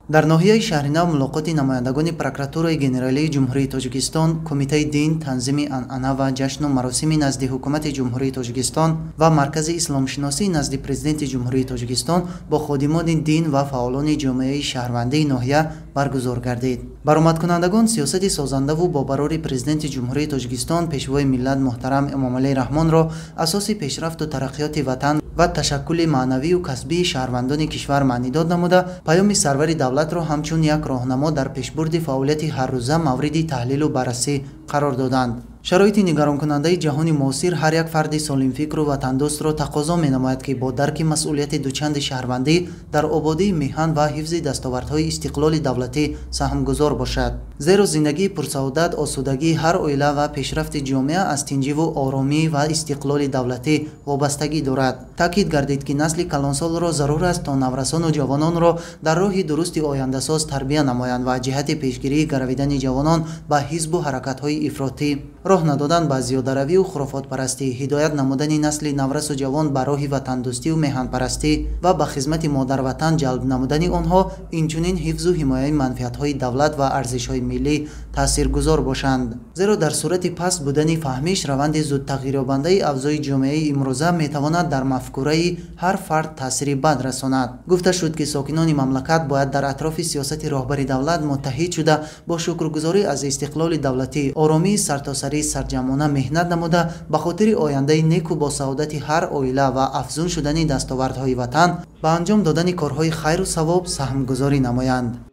Дар ноҳияи Шаҳринав мулоқоти намояндагони Прокуратураи Генералии Ҷумҳурии Тоҷикистон, Кумитаи дин, танзими анъана ва ҷашну маросими назди Ҳукумати Ҷумҳурии Тоҷикистон ва Маркази исломшиносии назди Президенти Ҷумҳурии Тоҷикистон бо ходимони дин ва фаъолони ҷомеаи шаҳрвандии ноҳия баргузор гардид. Баромадкунандагон сиёсати созандаву бобарори Президенти Ҷумҳурии Тоҷикистон, Пешвои миллат муҳтарам Эмомалӣ Раҳмонро асоси пешрафту тараққиёти ватан ва ташаккули маънавию касбии шаҳрвандони кишвар маънидод намуда, паёми сарвари давлатро ҳамчун як роҳнамо дар пешбурди фаъолияти ҳаррӯза мавриди таҳлилу баррасӣ қарор доданд. Шароити нигаронкунандаи ҷаҳони муосир ҳар як фарди солимфикру ватандӯстро тақозо менамояд, ки бо дарки масъулияти дучанди шаҳрвандӣ дар ободии меҳан ва ҳифзи дастовардҳои истиқлоли давлатӣ саҳмгузор бошад. Зеро зиндагии пурсаодат, осудагии ҳар оила ва пешрафти ҷомеа аз тинҷиву оромӣ ва истиқлоли давлатӣ вобастагӣ дорад. Таъкид гардид, ки насли калонсолро зарур аст, то наврасону ҷавононро дар роҳи дурусти ояндасоз тарбия намоянд ва ҷиҳати пешгирии гаравидани ҷавонон ба ҳизбу ҳаракатҳои ифротӣ, роҳ надодан ба зиёдаравию хурофотпарастӣ, ҳидоят намудани насли наврасу ҷавон ба роҳи ватандӯстию меҳанпарастӣ ва ба хизмати модарватан ҷалб намудани онҳо, инчунин ҳифзу ҳимояи манфиатҳои давлат ва арзишҳои миллӣ таъсиргузор бошанд. Зеро дар сурати паст будани фаҳмиш, раванди зудтағйирёбандаи авзои ҷомеаи имрӯза метавонад дар мафкураи ҳар фард таъсири бад расонад. Гуфта шуд, ки сокинони мамлакат бояд дар атрофи сиёсати роҳбари давлат муттаҳид шуда, бо шукргузорӣ аз истиқлоли давлатӣ, оромии сартосарии сарҷамъона меҳнат намуда, ба хотири ояндаи неку босаодати ҳар оила ва афзун шудани дастовардҳои ватан ба анҷом додани корҳои хайру савоб саҳмгузорӣ намоянд.